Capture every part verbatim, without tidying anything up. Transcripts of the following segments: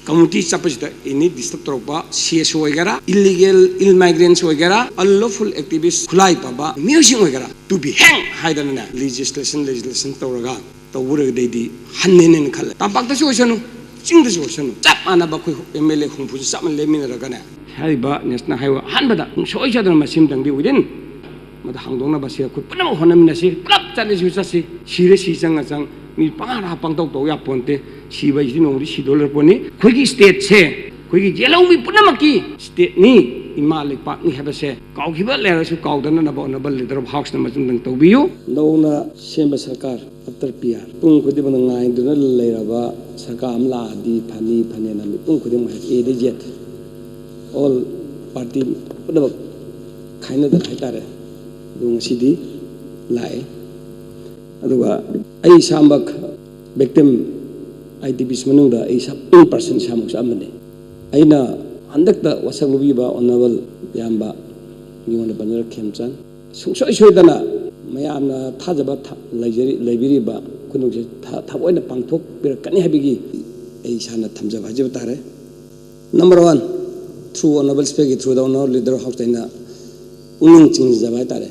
Community ꯆꯠꯄꯁꯤꯗ any disturb ꯇꯧꯔꯛꯄ C S O ꯑꯣꯏꯒꯦꯔꯥ, illegal immigrants ꯑꯣꯏꯒꯦꯔꯥ, unlawful activist ꯈꯨꯠꯂꯥꯏ ꯄꯥꯏꯕ ꯃꯤꯑꯣꯏꯁꯤꯡ ꯑꯣꯏꯒꯦꯔꯥ, to be hanged ꯍꯥꯏꯗꯅꯅꯦ legislation, legislation ꯇꯧꯔꯒ ꯇꯧꯕ ꯑꯣꯏꯔꯒꯗꯤ ꯍꯟꯅꯦꯅ ꯈꯜꯂꯦ꯫ ꯇꯝꯄꯥꯛꯇꯁꯨ ꯑꯣꯏꯁꯅꯨ, ꯆꯤꯡꯗꯁꯨ ꯑꯣꯏꯁꯅꯨ, ꯆꯞ ꯃꯥꯟꯅꯕ ꯑꯩꯈꯣꯏ M L A ꯍꯨꯝꯐꯨꯁꯨ ꯆꯞ ꯃꯥꯟꯅ ꯂꯦꯞꯃꯤꯟꯅꯔꯒꯅꯦ, ꯍꯥꯏꯔꯤꯕ national highway ꯑꯍꯥꯟꯕꯗ ꯁꯨꯡꯁꯣꯏ ꯁꯣꯏꯗꯅ ꯃꯁꯤꯃꯇꯪꯗꯤ within ꯃꯗꯨ ꯍꯥꯡꯗꯣꯛꯅꯕ ꯁꯤ ꯑꯩꯈꯣꯏ ꯄꯨꯝꯅꯃꯛ ꯍꯣꯠꯅꯃꯤꯟꯅꯁꯤ꯫ ꯄꯨꯂꯞ ꯆꯠꯂꯁꯨ ꯆꯠꯁꯤ, ꯁꯤꯔꯦ ꯁꯤ ꯆꯪꯉ ꯆꯪ, ꯃꯤ ꯄꯪꯍꯥ ꯄꯪꯇꯧ ꯇꯧ ꯌꯥꯄꯣꯟꯇꯦ꯫ ꯁꯤꯕ ꯍꯥꯏꯁꯤꯗꯤ ꯅꯣꯡꯃꯗꯤ ꯁꯤꯗꯧ ꯂꯩꯔꯛꯄꯣꯠꯅꯤ꯫ ꯑꯩꯈꯣꯏꯒꯤ stateꯁꯦ ꯑꯩꯈꯣꯏꯒꯤ ꯌꯦꯜꯍꯧꯃꯤ ꯄꯨꯝꯅꯃꯛꯀꯤ stateꯅꯤ, ꯏꯃꯥ ꯂꯩꯄꯥꯛꯅꯤ ꯍꯥꯏꯕꯁꯦ ꯀꯥꯎꯈꯤꯕ ꯂꯩꯔꯁꯨ ꯀꯥꯎꯗꯅꯅꯕ ꯍꯣꯠꯅꯕ leader of houseꯅ ꯃꯁꯤꯃꯇꯪ ꯇꯧꯕꯤꯌꯨ꯫ ꯅꯧꯅ ꯁꯦꯝꯕ ꯁꯔꯀꯥꯔ after P R ꯃꯤꯄꯨꯝ ꯈꯨꯗꯤꯡꯃꯛꯅ ꯉꯥꯏꯗꯨꯅ ꯂꯩꯔꯕ ꯁꯔꯀꯥꯔ ꯑꯃ ꯂꯥꯛꯑꯗꯤ ꯐꯅꯤ ꯐꯅꯦꯅ ꯃꯤꯄꯨꯝ ꯈꯨꯗꯤꯡꯃꯛ A ꯗꯒꯤ Z all party ꯄꯨꯝꯅꯃꯛ ꯈꯥꯏꯅꯗꯅ ꯍꯥꯏꯇꯥꯔꯦ, ꯑꯗꯨ ꯉꯁꯤꯗꯤ ꯂꯥꯛꯑꯦ꯫ ꯑꯗꯨꯒ ꯑꯩ ꯏꯁꯥꯃꯛ victim, I D Ps ꯃꯅꯨꯡꯗ ꯑꯩ ꯏꯁꯥ in person ꯏꯁꯥꯃꯛꯁꯨ ꯑꯃꯅꯤ꯫ ꯑꯩꯅ ꯍꯟꯗꯛꯇ ꯋꯥꯁꯛ ꯂꯧꯕꯤꯕ honourable ꯏꯌꯥꯝꯕ ꯃꯤꯉꯣꯟꯗ ꯄꯟꯖꯔꯛ ꯈꯦꯝꯆꯥꯟ, ꯁꯨꯡꯁꯣꯏ ꯁꯣꯏꯗꯅ ꯃꯌꯥꯝꯅ ꯊꯥꯖꯕ ꯊ-, ꯂꯩꯖꯔꯤ-, ꯂꯩꯕꯤꯔꯤꯕ ꯈꯨꯗꯤꯡꯃꯛꯁꯦ ꯊ-, ꯊꯑꯣꯏꯅ ꯄꯥꯡꯊꯣꯛꯄꯤꯔꯛꯀꯅꯤ ꯍꯥꯏꯕꯒꯤ ꯑꯩ ꯏꯁꯥꯅ ꯊꯝꯖꯕ ꯍꯥꯏꯖꯕ ꯇꯥꯔꯦ꯫ Number one, through honourable speakerꯒꯤ through the honourable leader of houseꯇ ꯑꯩꯅ ꯄꯨꯛꯅꯤꯡ ꯆꯤꯡꯁꯤꯟꯖꯕ ꯍꯥꯏꯇꯥꯔꯦ꯫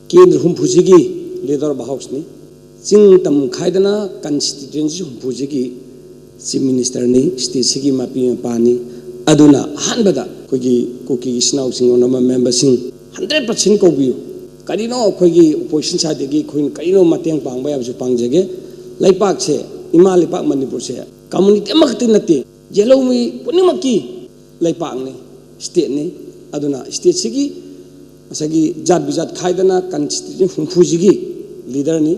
ꯀꯦꯟꯗ꯭ꯔ ꯍꯨꯝꯐꯨꯁꯤꯒꯤ leader of houseꯅꯤ꯫ ꯆꯤꯡ ꯇꯝ ꯈꯥꯏꯗꯅ constituency ꯍꯨꯝꯐꯨꯁꯤꯒꯤ chief ministerꯅꯤ, stateꯁꯤꯒꯤ ꯃꯄꯤ ꯃꯄꯥꯅꯤ꯫ ꯑꯗꯨꯅ ꯑꯍꯥꯟꯕꯗ ꯑꯩꯈꯣꯏꯒꯤ ꯀꯨꯀꯤꯒꯤ ꯏꯆꯤꯟ ꯏꯅꯥꯎꯁꯤꯡ, honourable memberꯁꯤꯡ, hundred percent ꯀꯧꯕꯤꯌꯨ꯫ ꯀꯔꯤꯅꯣ ꯑꯩꯈꯣꯏꯒꯤ opposition sideꯇꯒꯤ ꯑꯩꯈꯣꯏꯅ ꯀꯔꯤꯅꯣ ꯃꯇꯦꯡ ꯄꯥꯡꯕ ꯌꯥꯕꯁꯨ ꯄꯥꯡꯖꯒꯦ꯫ ꯂꯩꯄꯥꯛꯁꯦ, ꯏꯃꯥ ꯂꯩꯄꯥꯛ ꯃꯅꯤꯄꯨꯔꯁꯦ community ꯑꯃꯈꯛꯇꯤ ꯅꯠꯇꯦ, ꯌꯦꯜꯍꯧꯃꯤ ꯄꯨꯝꯅꯃꯛꯀꯤ ꯂꯩꯄꯥꯛꯅꯤ, stateꯅꯤ꯫ ꯑꯗꯨꯅ stateꯁꯤꯒꯤ ꯉꯁꯥꯏꯒꯤ ꯖꯥꯠ ꯕꯤꯖꯥꯠ ꯈꯥꯏꯗꯅ constituency ꯍꯨꯝꯐꯨꯁꯤꯒꯤ leaderꯅꯤ,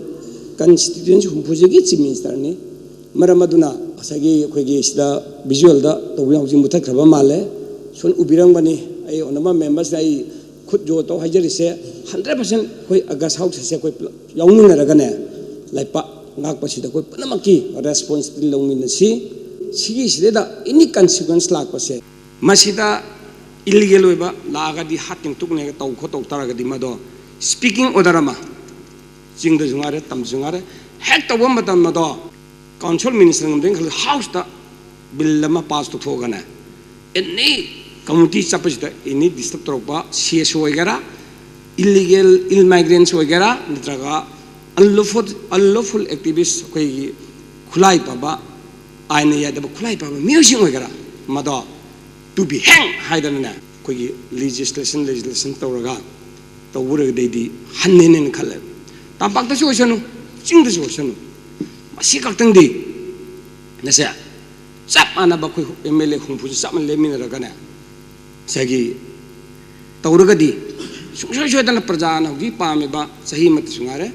constituency ꯍꯨꯝꯐꯨꯁꯤꯒꯤ chief ministerꯅꯤ꯫ ꯃꯔꯝ ꯑꯗꯨꯅ ꯉꯁꯥꯏꯒꯤ ꯑꯩꯈꯣꯏꯒꯤ ꯁꯤꯗ visualꯗ ꯇꯧꯕ ꯍꯧꯖꯤꯛ ꯃꯨꯊꯠꯈ꯭ꯔꯕ ꯃꯥꯜꯂꯦ, ꯁꯨꯝ ꯎꯕꯤꯔꯝꯒꯅꯤ꯫ ꯑꯩ honourable memberꯁꯤꯗ ꯑꯩ ꯈꯨꯠ ꯖꯣ ꯇꯧ ꯍꯥꯏꯖꯔꯤꯁꯦ, hundred percent ꯑꯩꯈꯣꯏ August house ꯑꯁꯦ ꯑꯩꯈꯣꯏ ꯄꯨꯂꯞ ꯌꯥꯎꯃꯤꯟꯅꯔꯒꯅꯦ, ꯂꯩꯄꯥꯛ ꯉꯥꯛꯄꯁꯤꯗ ꯑꯩꯈꯣꯏ ꯄꯨꯝꯅꯃꯛꯀꯤ responsibility ꯂꯧꯃꯤꯟꯅꯁꯤ꯫ ꯁꯤꯒꯤꯁꯤꯗꯩꯗ any consequence ꯂꯥꯛꯄꯁꯦ, ꯃꯁꯤꯗ illegal ꯑꯣꯏꯕ ꯂꯥꯛꯑꯒꯗꯤ ꯍꯥꯠꯇꯤꯡ ꯇꯨꯛꯅꯦꯒ ꯇꯧ ꯈꯣꯠꯇꯧ ꯇꯥꯔꯒꯗꯤ ꯃꯗꯣ speaking order ꯑꯃ ꯆꯤꯡꯗꯁꯨ ꯉꯥꯏꯔꯦ, ꯇꯝꯗꯁꯨ ꯉꯥꯏꯔꯦ, ꯍꯦꯛ ꯇꯧꯕ ꯃꯇꯝ ꯑꯗꯣ council minister ꯉꯝꯗꯦꯅ ꯈꯜꯂꯤ, houseꯇ ꯕꯤꯜ ꯑꯃ ꯄꯥꯁ ꯇꯧꯊꯣꯛꯑꯒꯅꯦ, ꯑꯦꯅꯤ ꯀꯝꯃꯨꯅꯤꯇꯤ ꯆꯠꯄꯁꯤꯗ ꯑꯦꯅꯤ ꯗꯤꯁꯇꯔꯕ ꯇꯧꯔꯛꯄ, ꯁꯤ ꯑꯦꯁ ꯑꯣꯏꯒꯦꯔꯥ, ꯏꯜꯂꯤꯒꯦꯜ ꯏꯜ ꯃꯥꯏꯒ꯭ꯔꯦꯟꯁ ꯑꯣꯏꯒꯦꯔꯥ, ꯅꯠꯇ꯭ꯔꯒ ꯑꯟꯂꯣꯐꯨꯜ ꯑꯟꯂꯣꯐꯨꯜ ꯑꯦꯛꯇꯤꯚꯤꯁ, ꯑꯩꯈꯣꯏꯒꯤ ꯈꯨꯠꯂꯥꯏ ꯄꯥꯕ, ꯑꯥꯏꯟꯅ ꯌꯥꯗꯕ ꯈꯨꯠꯂꯥꯏ ꯄꯥꯕ ꯃꯤꯑꯣꯏꯁꯤꯡ ꯑꯣꯏꯒꯦꯔꯥ, ꯃꯗꯣ ꯇꯨ ꯕꯤ ꯍꯦꯡ ꯍꯥꯏꯗꯅꯅꯦ, ꯑꯩꯈꯣꯏꯒꯤ ꯂꯤꯖꯤꯁꯂꯦꯁꯟ ꯂꯦꯖꯤꯁꯂꯦꯁꯟ ꯇꯧꯔꯒ ꯇꯧꯕ ꯑꯣꯏꯔꯒꯗꯤ ꯑꯩꯗꯤ ꯍꯟꯅꯦꯅ ꯈꯜꯂꯦ꯫ ꯇꯝꯄꯥꯛꯇꯁꯨ ꯑꯣꯏꯁꯅꯨ, ꯆꯤꯡꯗꯁꯨ ꯑꯣꯏꯁꯅꯨ, ꯃꯁꯤ ꯈꯛꯇꯪꯗꯤ ꯅꯁꯦ ꯆꯞ ꯃꯥꯟꯅꯕ ꯑꯩꯈꯣꯏ ꯑꯦꯝ ꯑꯦꯜ ꯑꯦ ꯍꯨꯝꯐꯨꯁꯨ ꯆꯞ ꯃꯥꯟꯅ ꯂꯦꯞꯃꯤꯟꯅꯔꯒꯅꯦ, ꯉꯁꯥꯏꯒꯤ ꯇꯧꯔꯒꯗꯤ ꯁꯨꯡꯁꯣꯏ ꯁꯣꯏꯗꯅ ꯄ꯭ꯔꯖꯥꯅ ꯍꯧꯖꯤꯛ ꯄꯥꯝꯃꯤꯕ ꯆꯍꯤ ꯑꯃꯠꯇꯁꯨ ꯉꯥꯏꯔꯦ,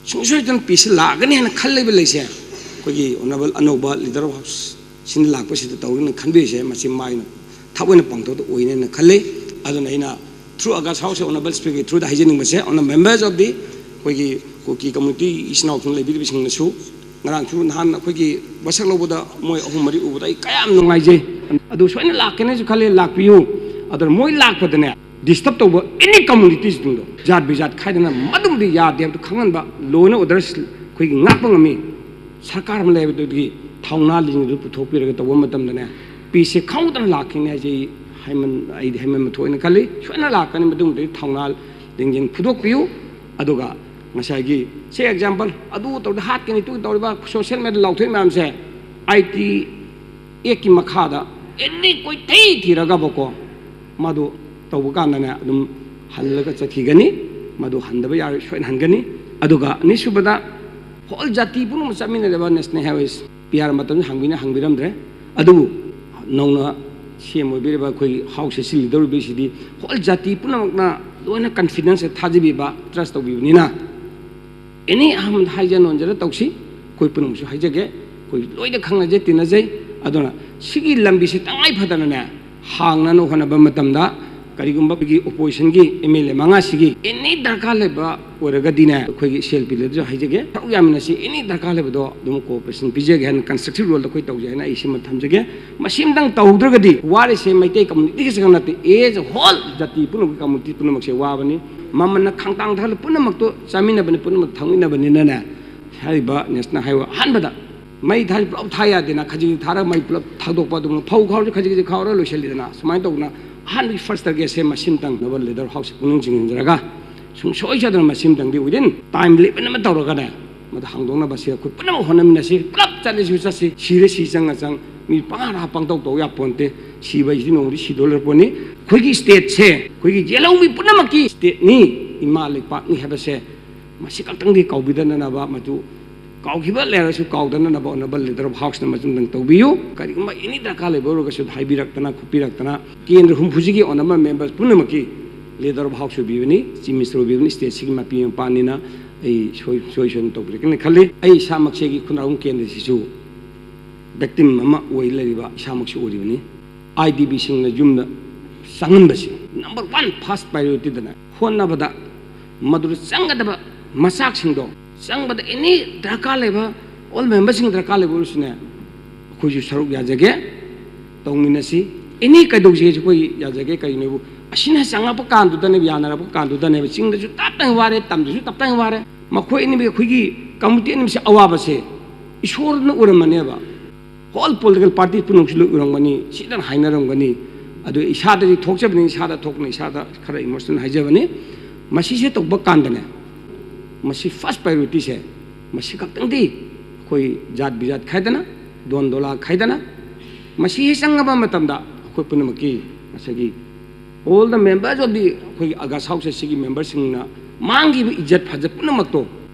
ꯁꯨꯡꯁꯣꯏ ꯁꯣꯏꯗꯅ ꯄꯤꯁ ꯂꯥꯛꯀꯅꯤ ꯍꯥꯏꯅ ꯈꯜꯂꯤꯕ ꯂꯩꯁꯦ꯫ ꯑꯩꯈꯣꯏꯒꯤ ꯑꯣꯅꯔꯦꯕꯜ ꯑꯅꯧꯕ ꯂꯤꯗꯔ ꯑꯣꯐ ꯍꯥꯎꯁ ꯁꯤꯅ ꯂꯥꯛꯄꯁꯤꯗ ꯇꯧꯒꯅꯤ ꯈꯟꯕꯤꯔꯤꯁꯦ, ꯃꯁꯤ ꯃꯥꯏꯅ ꯊꯕꯛ ꯑꯣꯏꯅ ꯄꯥꯡꯊꯣꯛꯇ ꯑꯣꯏꯅꯦꯅ ꯈꯜꯂꯤ꯫ ꯑꯗꯨꯅ ꯑꯩꯅ ꯊ꯭ꯔꯨ ꯑꯒꯁ ꯍꯥꯎꯁ ꯑꯣꯅꯔꯦꯕꯜ ꯁ꯭ꯄꯤꯀꯔꯒꯤ ꯊ꯭ꯔꯨꯗ ꯍꯥꯏꯖꯅꯤꯡꯕꯁꯦ, ꯑꯣꯅꯔꯦꯕꯜ ꯃꯦꯝꯕꯔꯁ ꯑꯣꯐ ꯗꯤ ꯑꯩꯈꯣꯏꯒꯤ ꯀꯨꯀꯤ ꯀꯝꯃꯨꯅꯤꯇꯤ ꯏꯆꯤꯟ ꯏꯅꯥꯎꯁꯤꯡ ꯂꯩꯕꯤꯔꯤꯕꯁꯤꯡꯅꯁꯨ, ꯉꯔꯥꯡꯁꯨ ꯅꯍꯥꯟ ꯑꯩꯈꯣꯏꯒꯤ ꯋꯥꯁꯛ ꯂꯧꯕꯗ ꯃꯣꯏ ꯑꯍꯨꯝ ꯃꯔꯤ ꯎꯕꯗ ꯑꯩ ꯀꯌꯥꯝ ꯅꯨꯡꯉꯥꯏꯖꯩ꯫ ꯑꯗꯨ ꯁꯣꯏꯅ ꯂꯥꯛꯀꯅꯤꯁꯨ ꯈꯜꯂꯤ, ꯂꯥꯛꯄꯤꯌꯨ꯫ ꯑꯗꯨꯅ ꯃꯣꯏ ꯂꯥꯛꯄꯗꯅꯦ, ꯗꯤꯁꯇꯔꯕ ꯇꯧꯕ ꯑꯦꯅꯤ ꯀꯝꯃꯨꯅꯤꯇꯤꯁꯤꯡꯗꯣ ꯖꯥꯠ ꯕꯤꯖꯥꯠ ꯈꯥꯏꯗꯅ ꯃꯗꯨꯝꯗꯤ ꯌꯥꯗꯦ ꯍꯥꯏꯕꯗꯨ ꯈꯪꯍꯟꯕ, ꯂꯣ ꯑꯦꯟ ꯑꯣꯔꯗꯔ ꯑꯩꯈꯣꯏꯒꯤ ꯉꯥꯛꯄ ꯉꯝꯃꯤ꯫ ꯁꯔꯀꯥꯔ ꯑꯃ ꯂꯩꯕꯗꯨꯒꯤ ꯊꯧꯅꯥ ꯂꯤꯡꯖꯦꯜꯗꯨ ꯄꯨꯊꯣꯛꯄꯤꯔꯒ ꯇꯧꯕ ꯃꯇꯝꯗꯅꯦ, ꯄꯤꯁꯁꯦ ꯈꯪꯍꯧꯗꯅ ꯂꯥꯛꯈꯤꯅꯤ ꯍꯥꯏꯁꯦ ꯑꯩ ꯍꯥꯏꯃꯟ-, ꯑꯩꯗꯤ ꯍꯥꯏꯃꯟꯕ ꯊꯣꯛꯑꯦꯅ ꯈꯜꯂꯤ꯫ ꯁꯣꯏꯅ ꯂꯥꯛꯀꯅꯤ, ꯃꯗꯨꯃꯗꯤ ꯊꯧꯅꯥ ꯂꯤꯡꯖꯦꯜ ꯐꯨꯗꯣꯛꯄꯤꯌꯨ꯫ ꯑꯗꯨꯒ ꯉꯁꯥꯏꯒꯤ ꯁꯦ ꯑꯦꯛꯖꯥꯝꯄꯜ, ꯑꯗꯨ ꯇꯧꯔꯗꯤ ꯍꯥꯠꯀꯅꯤ, ꯇꯨ ꯇꯧꯔꯤꯕ ꯁꯣꯁꯤꯌꯦꯜ ꯃꯦꯗꯤꯌꯥ ꯂꯥꯎꯊꯣꯛꯏ ꯃꯌꯥꯝꯁꯦ, ꯑꯥꯏ ꯇꯤ ꯑꯦꯛꯀꯤ ꯃꯈꯥꯗ ꯑꯦꯅꯤ ꯀꯣꯏꯊꯤ ꯊꯤꯔꯒꯕꯀꯣ, ꯃꯗꯨ ꯇꯧꯕ ꯀꯥꯟꯗꯅꯦ ꯑꯗꯨꯝ ꯍꯜꯂꯒ ꯆꯠꯈꯤꯒꯅꯤ꯫ ꯃꯗꯨ ꯍꯟꯗꯕ ꯌꯥꯔꯣꯏ, ꯁꯣꯏꯅ ꯍꯟꯒꯅꯤ꯫ ꯑꯗꯨꯒ ꯑꯅꯤꯁꯨꯕꯗ, ꯍꯣꯜ ꯖꯥꯇꯤ ꯄꯨꯝꯅꯃꯛ ꯆꯠꯃꯤꯟꯅꯔꯕ ꯅꯦꯁꯅꯦꯜ ꯍꯥꯏꯋꯦꯁ ꯄꯤ ꯑꯥꯔ ꯃꯇꯝꯗ ꯍꯪꯕꯤꯅ ꯍꯪꯕꯤꯔꯝꯗ꯭ꯔꯦ꯫ ꯑꯗꯨꯕꯨ ꯅꯧꯅ ꯁꯤ ꯑꯦꯝ ꯑꯣꯏꯕꯤꯔꯤꯕ ꯑꯩꯈꯣꯏꯒꯤ ꯍꯥꯎꯁ ꯑꯦꯁꯤ ꯂꯤꯗꯔ ꯑꯣꯏꯕꯤꯁꯤꯗꯤ ꯍꯣꯜ ꯖꯥꯇꯤ ꯄꯨꯝꯅꯃꯛꯅ ꯂꯣꯏꯅ ꯀꯟꯐꯤꯗꯦꯟꯁꯇ ꯊꯥꯖꯕꯤꯕ, ꯇ꯭ꯔꯁ ꯇꯧꯕꯤꯕꯅꯤꯅ, ꯑꯦꯅꯤ ꯑꯍꯥꯟꯕꯗ ꯍꯥꯏꯖ ꯅꯣꯟꯖꯔ ꯇꯧꯁꯤ꯫ ꯑꯩꯈꯣꯏ ꯄꯨꯝꯅꯃꯛꯁꯨ ꯍꯥꯏꯖꯒꯦ, ꯑꯩꯈꯣꯏ ꯂꯣꯏꯅ ꯈꯪꯅꯖꯩ, ꯇꯤꯟꯅꯖꯩ꯫ ꯑꯗꯨꯅ ꯁꯤꯒꯤ ꯂꯝꯕꯤꯁꯤ ꯇꯉꯥꯏ ꯐꯗꯅꯅꯦ ꯍꯥꯡꯅꯅ ꯍꯣꯠꯅꯕ ꯃꯇꯝꯗ, ꯀꯔꯤꯒꯨꯝꯕ ꯑꯩꯈꯣꯏꯒꯤ ꯑꯣꯄꯣꯖꯤꯁꯟꯒꯤ ꯑꯦꯝ ꯑꯦꯜ ꯑꯦ ꯃꯉꯥꯁꯤꯒꯤ ꯑꯦꯅꯤ ꯗꯔꯀꯥꯔ ꯂꯩꯕ ꯑꯣꯏꯔꯒꯗꯤꯅꯦ, ꯑꯩꯈꯣꯏꯒꯤ ꯁꯤ ꯑꯦꯜ ꯄꯤ ꯂꯤꯗꯔꯁꯨ ꯍꯥꯏꯖꯒꯦ, ꯁꯔꯨꯛ ꯌꯥꯃꯤꯟꯅꯁꯤ꯫ ꯑꯦꯅꯤ ꯗꯔꯀꯥꯔ ꯂꯩꯕꯗꯣ ꯑꯗꯨꯝ ꯀꯣꯑꯣꯄꯔꯦꯁꯟ ꯄꯤꯖꯒꯦ ꯍꯥꯏꯅ ꯀꯟꯁꯇ꯭ꯔꯛꯇꯤꯚ ꯔꯣꯜꯗ ꯑꯩꯈꯣꯏ ꯇꯧꯖꯩ ꯍꯥꯏꯅ ꯑꯩ ꯁꯤꯃ ꯊꯝꯖꯒꯦ꯫ ꯃꯁꯤ ꯑꯃꯇꯪ ꯇꯧꯍꯧꯗ꯭ꯔꯒꯗꯤ ꯋꯥꯔꯤꯁꯦ ꯃꯩꯇꯩ ꯀꯝꯃꯨꯅꯤꯇꯤ ꯈꯛꯇꯪ ꯅꯠꯇꯦ, ꯑꯦꯖ ꯑꯦ ꯍꯣꯜ ꯖꯥꯇꯤ ꯄꯨꯝꯅꯃꯛꯀꯤ ꯀꯝꯃꯨꯅꯤꯇꯤ ꯄꯨꯝꯅꯃꯛꯁꯦ ꯋꯥꯕꯅꯤ꯫ ꯃꯃꯜꯅ ꯈꯥꯡꯇꯥꯡ ꯊꯥꯡꯂ ꯄꯨꯝꯅꯃꯛꯇꯣ ꯆꯥꯃꯤꯟꯅꯕꯅꯤ, ꯄꯨꯝꯅꯃꯛ ꯊꯛꯃꯤꯟꯅꯕꯅꯤꯅꯅꯦ, ꯍꯥꯏꯔꯤꯕ ꯅꯦꯁꯅꯦꯜ ꯍꯥꯏꯋꯦ ꯑꯍꯥꯟꯕꯗ ꯃꯩ ꯊꯥꯔꯤ ꯄꯨꯂꯞ ꯊꯥ ꯌꯥꯗꯦꯅ, ꯈꯖꯤꯛ ꯈꯖꯤꯛ ꯊꯥꯔꯒ ꯃꯩ ꯄꯨꯂꯞ ꯊꯥꯗꯣꯛꯄ, ꯑꯗꯨꯒ ꯐꯧ ꯈꯥꯎꯔꯁꯨ ꯈꯖꯤꯛ ꯈꯖꯤꯛ ꯈꯥꯎꯔꯒ ꯂꯣꯏꯁꯤꯜꯂꯤꯗꯅ꯫ ꯁꯨꯃꯥꯏꯅ ꯇꯧꯗꯅ ꯑꯍꯥꯟꯕꯒꯤ ꯐꯥꯔꯁ ꯇꯥꯔꯒꯦꯠꯁꯦ ꯃꯁꯤꯝꯇꯪꯅꯕ ꯂꯤꯗꯔ ꯍꯥꯎꯁ ꯄꯨꯛꯅꯤꯡ ꯆꯤꯡꯁꯤꯟꯖꯔꯒ, ꯁꯨꯡꯁꯣꯏ ꯁꯣꯏꯗꯅ ꯃꯁꯤꯝꯇꯪꯗꯤ within time limit ꯑꯃ ꯇꯧꯔꯒꯅꯦ, ꯃꯗꯨ ꯍꯥꯡꯗꯣꯛꯅꯕ ꯁꯤ ꯑꯩꯈꯣꯏ ꯄꯨꯝꯅꯃꯛ ꯍꯣꯠꯅꯃꯤꯟꯅꯁꯤ꯫ ꯄꯨꯂꯞ ꯆꯠꯂꯁꯨ ꯆꯠꯁꯤ, ꯁꯤꯔꯦ ꯁꯤ ꯆꯪꯉ ꯆꯪ, ꯃꯤ ꯄꯪꯍꯥ ꯍꯥ ꯄꯪꯇꯧ ꯇꯧ ꯌꯥꯄꯣꯟꯇꯦ꯫ ꯁꯤꯕ ꯍꯥꯏꯁꯤꯗꯤ ꯅꯣꯡꯃꯗꯤ ꯁꯤꯗꯣꯔꯕ ꯄꯣꯠꯅꯤ꯫ ꯑꯩꯈꯣꯏꯒꯤ ꯁ꯭ꯇꯦꯠꯁꯦ ꯑꯩꯈꯣꯏꯒꯤ ꯌꯦꯜꯍꯧꯃꯤ ꯄꯨꯝꯅꯃꯛꯀꯤ ꯁ꯭ꯇꯦꯠꯅꯤ, ꯏꯃꯥ ꯂꯩꯄꯥꯛꯅꯤ ꯍꯥꯏꯕꯁꯦ ꯃꯁꯤ ꯈꯛꯇꯪꯗꯤ ꯀꯥꯎꯕꯤꯗꯅꯅꯕ, ꯃꯗꯨ ꯀꯥꯎꯈꯤꯕ ꯂꯩꯔꯁꯨ ꯀꯥꯎꯗꯅꯅꯕ ꯑꯣꯅꯔꯦꯕꯜ ꯂꯤꯗꯔ ꯑꯣꯐ ꯍꯥꯎꯁꯅ ꯃꯇꯨꯡꯗꯪ ꯇꯧꯕꯤꯌꯨ꯫ ꯀꯔꯤꯒꯨꯝꯕ ꯑꯦꯅꯤ ꯗꯔꯀꯥꯔ ꯂꯩꯕ ꯑꯣꯏꯔꯒꯁꯨ ꯍꯥꯏꯕꯤꯔꯛꯇꯅ ꯈꯣꯠꯄꯤꯔꯛꯇꯅ, ꯀꯦꯟꯗ꯭ꯔ ꯍꯨꯝꯐꯨꯁꯤꯒꯤ ꯑꯣꯅꯔꯦꯕꯜ ꯃꯦꯝꯕꯔ ꯄꯨꯝꯅꯃꯛꯀꯤ ꯂꯤꯗꯔ ꯑꯣꯐ ꯍꯥꯎꯁ ꯑꯣꯏꯕꯤꯕꯅꯤ, ꯆꯤꯐ ꯃꯤꯅꯤꯁꯇꯔ ꯑꯣꯏꯕꯤꯕꯅꯤ, ꯁ꯭ꯇꯦꯠꯁꯤꯒꯤ ꯃꯄꯤ ꯃꯄꯥꯅꯤꯅ꯫ ꯑꯩ ꯁꯣꯏ ꯁꯣꯏ ꯁꯣꯏꯗꯅ ꯇꯧꯕꯤꯔꯛꯀꯅꯤ ꯈꯜꯂꯤ꯫ ꯑꯩ ꯏꯁꯥꯃꯛꯁꯦ ꯑꯩꯒꯤ ꯈꯨꯟꯗ꯭ꯔꯥꯛꯐꯝ ꯀꯦꯟꯗ꯭ꯔꯁꯤꯁꯨ ꯚꯤꯛꯇꯤꯝ ꯑꯃ ꯑꯣꯏ ꯂꯩꯔꯤꯕ ꯏꯁꯥꯃꯛꯁꯨ ꯑꯣꯏꯔꯤꯕꯅꯤ꯫ ꯑꯥꯏ ꯗꯤ ꯕꯤꯁꯤꯡꯅ ꯌꯨꯝꯗ ꯆꯪꯍꯟꯕꯁꯤ ꯅꯝꯕꯔ ꯋꯥꯟ ꯐꯥꯔꯁ ꯄ꯭ꯔꯥꯏꯌꯣꯔꯤꯇꯤꯗꯅ ꯍꯣꯠꯅꯕꯗ, ꯃꯗꯨꯗ ꯆꯪꯒꯗꯕ ꯃꯆꯥꯛꯁꯤꯡꯗꯣ ꯆꯪꯕꯗ ꯑꯦꯅꯤ ꯗꯔꯀꯥꯔ ꯂꯩꯕ, ꯑꯣꯜ ꯃꯦꯝꯕꯔꯁꯤꯡ ꯗꯔꯀꯥꯔ ꯂꯩꯕ ꯑꯣꯏꯔꯁꯨꯅꯦ, ꯑꯩꯈꯣꯏꯁꯨ ꯁꯔꯨꯛ ꯌꯥꯖꯒꯦ, ꯇꯧꯃꯤꯟꯅꯁꯤ꯫ ꯑꯦꯅꯤ ꯀꯩꯗꯧꯁꯦ ꯑꯩꯈꯣꯏ ꯌꯥꯖꯒꯦ꯫ ꯀꯩꯅꯣꯕꯨ ꯑꯁꯤꯅ ꯆꯪꯉꯛꯄ ꯀꯥꯟꯗꯨꯗꯅꯦꯕ, ꯌꯥꯅꯔꯛꯄ ꯀꯥꯟꯗꯨꯗꯅꯦꯕ ꯆꯤꯡꯗꯁꯨ ꯇꯞꯇꯥꯏ ꯋꯥꯔꯦ, ꯇꯝꯗꯁꯨ ꯇꯞꯇꯥꯏ ꯋꯥꯔꯦ꯫ ꯃꯈꯣꯏ ꯑꯅꯤꯃꯛ, ꯑꯩꯈꯣꯏꯒꯤ ꯀꯝꯃꯨꯅꯤꯇꯤ ꯑꯅꯤꯃꯛꯁꯦ ꯑꯋꯥꯕꯁꯦ ꯏꯁꯣꯔꯅ ꯎꯔꯝꯃꯅꯦꯕ꯫ ꯍꯣꯜ ꯄꯣꯂꯤꯇꯤꯀꯦꯜ ꯄꯥꯔꯇꯤ ꯄꯨꯝꯅꯃꯛꯁꯨ ꯂꯣꯏ ꯎꯔꯝꯒꯅꯤ, ꯁꯤꯗꯅ ꯍꯥꯏꯅꯔꯝꯒꯅꯤ꯫ ꯑꯗꯨ ꯏꯁꯥꯗꯗꯤ ꯊꯣꯛꯆꯕꯅꯤ, ꯏꯁꯥꯗ ꯊꯣꯛꯄꯅ ꯏꯁꯥꯗ ꯈꯔ ꯏꯃꯣꯁꯅꯦꯜ ꯍꯥꯏꯖꯕꯅꯤ꯫ ꯃꯁꯤꯁꯦ ꯇꯧꯕ ꯀꯥꯟꯗꯅꯦ, ꯃꯁꯤ ꯐꯥꯔꯁ ꯄ꯭ꯔꯥꯏꯌꯣꯔꯤꯇꯤꯁꯦ, ꯃꯁꯤ ꯈꯛꯇꯪꯗꯤ ꯑꯩꯈꯣꯏ ꯖꯥꯠ ꯕꯤꯖꯥꯠ ꯈꯥꯏꯗꯅ, ꯗꯣꯟ ꯗꯣꯂꯥ ꯈꯥꯏꯗꯅ, ꯃꯁꯤ ꯍꯦꯛ ꯆꯪꯉꯕ ꯃꯇꯝꯗ ꯑꯩꯈꯣꯏ ꯄꯨꯝꯅꯃꯛꯀꯤ ꯉꯁꯥꯏꯒꯤ all the members of the ꯑꯩꯈꯣꯏꯒꯤ ꯑꯒꯁ ꯍꯥꯎꯁ ꯑꯁꯤꯒꯤ ꯃꯦꯝꯕꯔꯁꯤꯡꯅ ꯃꯥꯡꯈꯤꯕ ꯏꯖꯠ ꯐꯖꯠ ꯄꯨꯝꯅꯃꯛꯇꯣ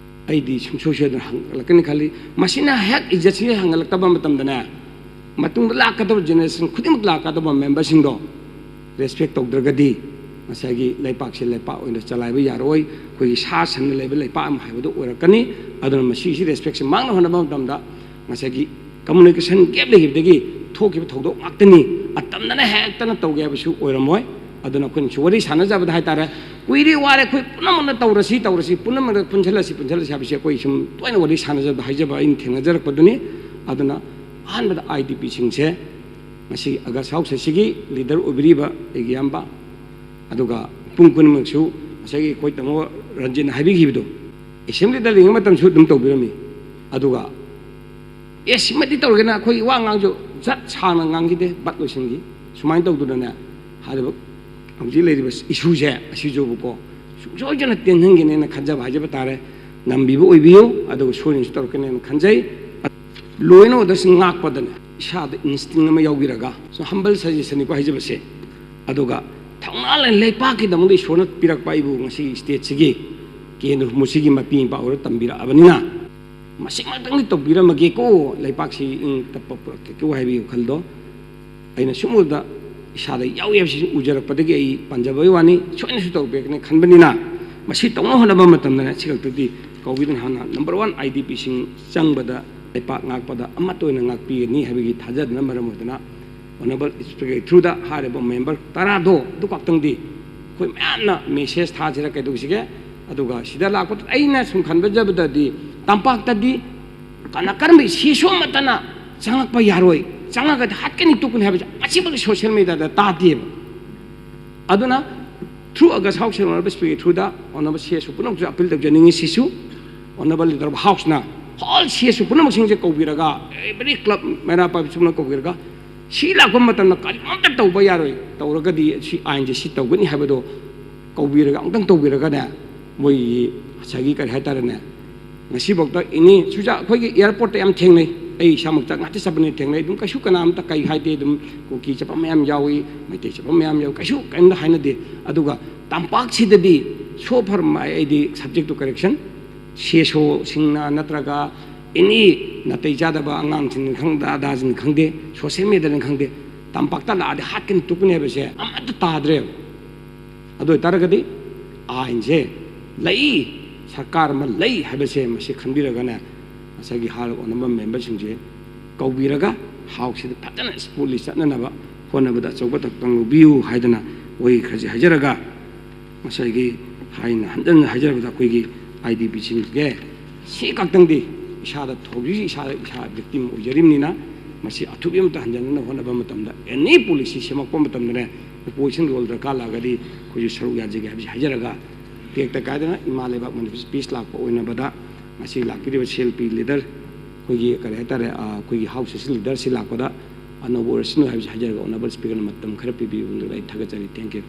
ꯑꯩꯗꯤ ꯁꯨꯡꯁꯣꯏ ꯁꯣꯏꯗꯅ ꯍꯟꯒꯠꯂꯛꯀꯅꯤ ꯈꯜꯂꯤ꯫ ꯃꯁꯤꯅ ꯍꯦꯛ ꯏꯖꯠꯁꯤ ꯍꯟꯒꯠꯂꯛꯇꯕ ꯃꯇꯝꯗꯅꯦ, ꯃꯇꯨꯡꯗ ꯂꯥꯛꯀꯗꯕ ꯖꯦꯅꯦꯔꯦꯁꯟ ꯈꯨꯗꯤꯡꯃꯛ ꯂꯥꯛꯀꯗꯕ ꯃꯦꯝꯕꯔꯁꯤꯡꯗꯣ ꯔꯦꯁꯄꯦꯛ ꯇꯧꯗ꯭ꯔꯒꯗꯤ ꯉꯁꯥꯏꯒꯤ ꯂꯩꯄꯥꯛꯁꯦ ꯂꯩꯄꯥꯛ ꯑꯣꯏꯅ ꯆꯂꯥꯏꯕ ꯌꯥꯔꯣꯏ꯫ ꯑꯩꯈꯣꯏꯒꯤ ꯁꯥ ꯁꯟꯅ ꯂꯩꯕ ꯂꯩꯄꯥꯛ ꯑꯃ ꯍꯥꯏꯕꯗꯣ ꯑꯣꯏꯔꯛꯀꯅꯤ꯫ ꯑꯗꯨꯅ ꯃꯁꯤꯒꯤꯁꯤ ꯔꯦꯁꯄꯦꯛꯁꯦ ꯃꯥꯡꯅ ꯍꯣꯠꯅꯕ ꯃꯇꯝꯗ ꯉꯁꯥꯏꯒꯤ ꯀꯝꯃꯨꯅꯤꯀꯦꯁꯟ ꯒꯦꯞ ꯂꯩꯈꯤꯕꯗꯒꯤ ꯊꯣꯛꯈꯤꯕ ꯊꯧꯗꯣꯛ ꯉꯥꯛꯇꯅꯤ꯫ ꯑꯇꯝꯅꯅ ꯍꯦꯛꯇꯅ ꯇꯧꯒꯦ ꯍꯥꯏꯕꯁꯨ ꯑꯣꯏꯔꯝꯃꯣꯏ꯫ ꯑꯗꯨꯅ ꯑꯩꯈꯣꯏꯅꯁꯨ ꯋꯥꯔꯤ ꯁꯥꯟꯅꯖꯕꯗ ꯍꯥꯏꯇꯥꯔꯦ, ꯀꯨꯏꯔꯦ ꯋꯥꯔꯦ, ꯑꯩꯈꯣꯏ ꯄꯨꯝꯅꯃꯛꯅ ꯇꯧꯔꯁꯤ, ꯇꯧꯔꯁꯤ, ꯄꯨꯝꯅꯃꯛꯅ ꯄꯨꯟꯁꯤꯜꯂꯁꯤ, ꯄꯨꯟꯁꯤꯜꯂꯁꯤ ꯍꯥꯏꯕꯁꯤ ꯑꯩꯈꯣꯏ ꯁꯨꯝ ꯇꯣꯏꯅ ꯋꯥꯔꯤ ꯁꯥꯟꯅꯖꯕꯗ ꯍꯥꯏꯖꯕ ꯑꯩꯅ ꯊꯦꯡꯅꯖꯔꯛꯄꯗꯨꯅꯤ꯫ ꯑꯗꯨꯅ ꯑꯍꯥꯟꯕꯗ ꯑꯥꯏ ꯗꯤ ꯄꯤꯁꯤꯡꯁꯦ ꯉꯁꯤ ꯑꯒꯁ ꯍꯥꯎꯁ ꯑꯁꯤꯒꯤ ꯂꯤꯗꯔ ꯑꯣꯏꯕꯤꯔꯤꯕ ꯑꯩꯒꯤ ꯏꯌꯥꯝꯕ, ꯑꯗꯨꯒ ꯄꯨꯡ ꯈꯨꯗꯤꯡꯃꯛꯁꯨ ꯉꯁꯥꯏꯒꯤ ꯑꯩꯈꯣꯏ ꯇꯥꯃꯣ ꯔꯟꯖꯤꯠꯅ ꯍꯥꯏꯕꯤꯈꯤꯕꯗꯣ, ꯑꯦꯁꯦꯝꯕ꯭ꯂꯤꯗ ꯂꯩꯔꯤꯉꯩ ꯃꯇꯝꯁꯨ ꯑꯗꯨꯝ ꯇꯧꯕꯤꯔꯝꯃꯤ꯫ ꯑꯗꯨꯒ ꯑꯦ, ꯁꯤꯃꯗꯤ ꯇꯧꯔꯒꯦꯅ ꯑꯩꯈꯣꯏ ꯋꯥ ꯉꯥꯡꯁꯨ ꯖꯠ ꯁꯥꯡꯅ ꯉꯥꯡꯈꯤꯗꯦ, ꯕꯠ ꯂꯣꯏꯁꯤꯟꯈꯤ꯫ ꯁꯨꯃꯥꯏꯅ ꯇꯧꯗꯅꯅꯦ, ꯍꯥꯏꯔꯤꯕ ꯍꯧꯖꯤꯛ ꯂꯩꯔꯤꯕ ꯏꯁꯨꯁꯦ ꯑꯁꯤꯁꯨꯕꯀꯣ ꯁꯨꯡꯁꯣꯏꯗꯅ ꯇꯦꯟꯍꯟꯒꯅꯦꯅ ꯈꯟꯖꯕ ꯍꯥꯏꯖꯕ ꯇꯥꯔꯦ꯫ ꯉꯝꯕꯤꯕ ꯑꯣꯏꯕꯤꯌꯨ, ꯑꯗꯨꯒ ꯁꯣꯏꯗꯅꯁꯨ ꯇꯧꯔꯛꯀꯅꯦꯅ ꯈꯟꯖꯩ꯫ ꯂꯣꯏꯅ ꯑꯣꯗꯔꯁꯤ ꯉꯥꯛꯄꯗꯅꯦ, ꯏꯁꯥꯗ ꯏꯟꯁꯇꯤꯡ ꯑꯃ ꯌꯥꯎꯕꯤꯔꯒ, ꯁꯨꯝ ꯍꯝꯕꯜ ꯁꯖꯦꯁꯟꯅꯤꯀꯣ ꯍꯥꯏꯖꯕꯁꯦ, ꯑꯗꯨꯒ ꯊꯧꯅꯥ ꯂꯩ, ꯂꯩꯄꯥꯛꯀꯤꯗꯃꯛꯇ ꯏꯁꯣꯔꯅ ꯄꯤꯔꯛꯄ ꯑꯩꯕꯨ ꯉꯁꯤꯒꯤ ꯁ꯭ꯇꯦꯠꯁꯤꯒꯤ ꯀꯦꯟꯗ꯭ꯔ ꯍꯨꯝꯐꯨꯁꯤꯒꯤ ꯃꯄꯤ ꯃꯄꯥ ꯑꯣꯏꯔ ꯇꯝꯕꯤꯔꯛꯑꯕꯅꯤꯅ, ꯃꯁꯤꯃꯛꯇꯪꯗꯤ ꯇꯧꯕꯤꯔꯝꯃꯒꯦꯀꯣ, ꯂꯩꯄꯥꯛꯁꯤ ꯏꯪ ꯇꯞꯄ ꯄꯨꯔꯛꯀꯦꯀꯣ ꯍꯥꯏꯕꯒꯤ ꯋꯥꯈꯜꯗꯣ ꯑꯩꯅ ꯁꯨꯝ ꯎꯕꯗ ꯏꯁꯥꯗ ꯌꯥꯎꯏ ꯍꯥꯏꯕꯁꯤ ꯎꯖꯔꯛꯄꯗꯒꯤ ꯑꯩ ꯄꯥꯟꯖꯕꯒꯤ ꯋꯥꯅꯤ꯫ ꯁꯣꯏꯅꯁꯨ ꯇꯧꯕꯤꯔꯛꯀꯅꯤ ꯈꯟꯕꯅꯤꯅ, ꯃꯁꯤ ꯇꯧꯅꯕ ꯍꯣꯠꯅꯕ ꯃꯇꯝꯗꯅ ꯁꯤ ꯈꯛꯇꯗꯤ ꯀꯧꯕꯤꯗꯨꯅ ꯍꯥꯟꯅ ꯅꯝꯕꯔ ꯋꯥꯟ ꯑꯥꯏ ꯗꯤ ꯄꯤꯁꯤꯡ ꯆꯪꯕꯗ ꯂꯩꯄꯥꯛ ꯉꯥꯛꯄꯗ ꯑꯃꯠꯇ ꯑꯣꯏꯅ ꯉꯥꯛꯄꯤꯒꯅꯤ ꯍꯥꯏꯕꯒꯤ ꯊꯥꯖꯗꯨꯅ ꯃꯔꯝ ꯑꯣꯏꯗꯨꯅ, ꯑꯣꯅꯔꯦꯕꯜ ꯁ꯭ꯄꯤꯀꯔꯒꯤ ꯊ꯭ꯔꯨꯗ ꯍꯥꯏꯔꯤꯕ ꯃꯦꯝꯕꯔ ꯇꯔꯥꯗꯣ ꯑꯗꯨ ꯈꯛꯇꯪꯗꯤ ꯑꯩꯈꯣꯏ ꯃꯌꯥꯝꯅ ꯃꯦꯁꯦꯖ ꯊꯥꯁꯤꯔ ꯀꯩꯗꯧꯁꯤꯒꯦ? ꯑꯗꯨꯒ ꯁꯤꯗ ꯂꯥꯛꯄꯗ ꯑꯩꯅ ꯁꯨꯝ ꯈꯟꯕꯖꯕꯗꯗꯤ ꯇꯝꯄꯥꯛꯇꯗꯤ ꯀꯅꯥ ꯀꯔꯝꯕ ꯏꯁꯨ ꯑꯃꯠꯇꯅ ꯆꯪꯉꯛꯄ ꯌꯥꯔꯣꯏ, ꯆꯪꯉꯒꯗꯤ ꯍꯥꯠꯀꯅꯤ ꯇꯨꯞꯀꯅꯤ ꯍꯥꯏꯕꯁꯦ ꯃꯁꯤꯃꯛꯇꯤ ꯁꯣꯁꯤꯌꯦꯜ ꯃꯦꯗꯤꯌꯥꯗ ꯇꯥꯗꯦꯕ꯫ ꯑꯗꯨꯅ through August House ꯑꯣꯅꯔꯦꯕꯜ ꯁ꯭ꯄꯤꯀꯔꯒꯤ ꯊ꯭ꯔꯨꯗ ꯑꯣꯅꯔꯦꯕꯜ ꯁꯤ ꯑꯦꯁ ꯄꯨꯝꯅꯃꯛꯁꯨ ꯑꯄꯤꯜ ꯇꯧꯖꯅꯤꯡꯉꯤ꯫ ꯁꯤꯁꯨ ꯑꯣꯅꯔꯦꯕꯜ ꯂꯤꯗꯔ ꯑꯣꯐ ꯍꯥꯎꯁꯅ whole C S ꯄꯨꯝꯅꯃꯛꯁꯤꯡꯁꯦ ꯀꯧꯕꯤꯔꯒ, every club ꯃꯩꯔꯥ ꯄꯥꯏꯕꯤ ꯄꯨꯝꯅꯃꯛ ꯀꯧꯕꯤꯔꯒ, ꯁꯤ ꯂꯥꯛꯄ ꯃꯇꯝꯗ ꯀꯔꯤꯒꯨꯝꯕ ꯑꯃꯠꯇ ꯇꯧꯕ ꯌꯥꯔꯣꯏ, ꯇꯧꯔꯒꯗꯤ ꯁꯤ ꯑꯥꯏꯟꯁꯦ ꯁꯤ ꯇꯧꯒꯅꯤ ꯍꯥꯏꯕꯗꯣ ꯀꯧꯕꯤꯔꯒ, ꯑꯃꯨꯛꯇꯪ ꯇꯧꯕꯤꯔꯒꯅꯦ, ꯃꯣꯏꯒꯤ ꯉꯁꯥꯏꯒꯤ ꯀꯔꯤ ꯍꯥꯏꯇꯥꯔꯦꯅꯦ, ꯉꯁꯤꯐꯥꯎꯗ ꯑꯦꯅꯤ ꯁꯨꯖꯥ ꯑꯩꯈꯣꯏꯒꯤ ꯑꯦꯌꯥꯔꯄꯣꯔꯠꯇ ꯌꯥꯝ ꯊꯦꯡꯅꯩ, ꯑꯩ ꯏꯁꯥꯃꯛꯇ ꯉꯥꯛꯇ ꯆꯠꯄꯅꯤ ꯊꯦꯡꯅꯩ, ꯑꯗꯨꯝ ꯀꯩꯁꯨ ꯀꯅꯥꯝꯇ ꯀꯩ ꯍꯥꯏꯗꯦ, ꯑꯗꯨꯝ ꯀꯨꯀꯤ ꯆꯠꯄ ꯃꯌꯥꯝ ꯌꯥꯎꯏ, ꯃꯩꯇꯩ ꯆꯠꯄ ꯃꯌꯥꯝ ꯌꯥꯎꯏ, ꯀꯩꯁꯨ ꯀꯔꯤꯝꯇ ꯍꯥꯏꯅꯗꯦ꯫ ꯑꯗꯨꯒ ꯇꯝꯄꯥꯛꯁꯤꯗꯗꯤ ꯁꯣ ꯐꯔ ꯑꯩꯗꯤ subject two correction, C S ꯑꯣꯁꯤꯡꯅ ꯅꯠꯇ꯭ꯔꯒ ꯑꯦꯅꯤ ꯅꯥꯇꯩ ꯆꯥꯗꯕ ꯑꯉꯥꯡꯁꯤꯡꯅ ꯈꯪꯗ ꯑꯗꯥꯁꯤꯡꯅ ꯈꯪꯗꯦ, ꯁꯣꯁꯤꯌꯦꯜ ꯃꯦꯗꯤꯌꯥꯅ ꯈꯪꯗꯦ, ꯇꯝꯄꯥꯛꯇ ꯂꯥꯛꯑꯗꯤ ꯍꯥꯠꯀꯅꯤ ꯇꯨꯞꯀꯅꯤ ꯍꯥꯏꯕꯁꯦ ꯑꯃꯠꯇ ꯇꯥꯗ꯭ꯔꯦꯕ꯫ ꯑꯗꯨ ꯑꯣꯏꯇꯥꯔꯒꯗꯤ ꯑꯥꯏꯟꯁꯦ ꯂꯩ, ꯁꯔꯀꯥꯔ ꯑꯃ ꯂꯩ ꯍꯥꯏꯕꯁꯦ ꯃꯁꯤ ꯈꯟꯕꯤꯔꯒꯅꯦ, ꯉꯁꯥꯏꯒꯤ ꯍꯥꯏꯔꯤꯕ ꯑꯣꯅꯔꯦꯕꯜ ꯃꯦꯝꯕꯔꯁꯤꯡꯁꯦ ꯀꯧꯕꯤꯔꯒ ꯍꯥꯎꯁꯁꯤꯗ ꯐꯖꯅ ꯁ꯭ꯃꯨꯠꯂꯤ ꯆꯠꯅꯅꯕ ꯍꯣꯠꯅꯕꯗ ꯑꯆꯧꯕ ꯊꯧꯗꯥꯡ ꯂꯧꯕꯤꯌꯨ ꯍꯥꯏꯗꯅ ꯋꯥꯍꯩ ꯈꯔꯁꯦ ꯍꯥꯏꯖꯔꯒ, ꯉꯁꯥꯏꯒꯤ ꯍꯥꯏꯅ ꯍꯟꯖꯟꯅ ꯍꯥꯏꯖꯔꯕꯗ ꯑꯩꯈꯣꯏꯒꯤ ꯑꯥꯏ ꯗꯤ ꯄꯤꯁꯤꯡꯁꯦ ꯁꯤ ꯈꯛꯇꯪꯗꯤ ꯏꯁꯥꯗ ꯍꯧꯖꯤꯛ ꯏꯁꯥꯗ ꯏꯁꯥ ꯚꯤꯛꯇꯤꯝ ꯑꯣꯏꯖꯔꯤꯕꯅꯤꯅ, ꯃꯁꯤ ꯑꯊꯨꯕ ꯑꯃꯇ ꯍꯟꯖꯟꯅꯅ ꯍꯣꯠꯅꯕ ꯃꯇꯝꯗ ꯑꯦꯅꯤ ꯄꯣꯂꯤꯁꯤ ꯁꯦꯝꯃꯛꯄ ꯃꯇꯝꯗꯅꯦ ꯑꯣꯄꯣꯖꯤꯁꯟ ꯔꯣꯜ ꯗꯔꯀꯥꯔ ꯂꯥꯛꯑꯒꯗꯤ ꯑꯩꯈꯣꯏꯁꯨ ꯁꯔꯨꯛ ꯌꯥꯖꯒꯦ ꯍꯥꯏꯕꯁꯤ ꯍꯥꯏꯖꯔꯒ, ꯇꯦꯛꯇ ꯀꯥꯏꯗꯅ ꯏꯃꯥ ꯂꯩꯕꯥꯛ ꯃꯅꯤꯄꯨꯔꯁꯤ ꯄꯤꯁ ꯂꯥꯛꯄ ꯑꯣꯏꯅꯕꯗ ꯉꯁꯤ ꯂꯥꯛꯄꯤꯔꯤꯕ ꯁꯤ ꯑꯦꯜ ꯄꯤ ꯂꯤꯗꯔ ꯑꯩꯈꯣꯏꯒꯤ ꯀꯔꯤ ꯍꯥꯏꯇꯥꯔꯦ, ꯑ, ꯑꯩꯈꯣꯏꯒꯤ ꯍꯥꯎꯁ ꯑꯁꯤ ꯂꯤꯗꯔꯁꯤ ꯂꯥꯛꯄꯗ ꯑꯅꯧꯕ ꯑꯣꯏꯔꯁꯅꯨ ꯍꯥꯏꯕꯁꯤ ꯍꯥꯏꯖꯔꯒ, ꯑꯣꯅꯔꯦꯕꯜ ꯁ꯭ꯄꯤꯀꯔꯅ ꯃꯇꯝ ꯈꯔ ꯄꯤꯕꯤꯕꯗꯨꯗ ꯑꯩ ꯊꯥꯒꯠꯆꯔꯤ꯫ Thank you꯫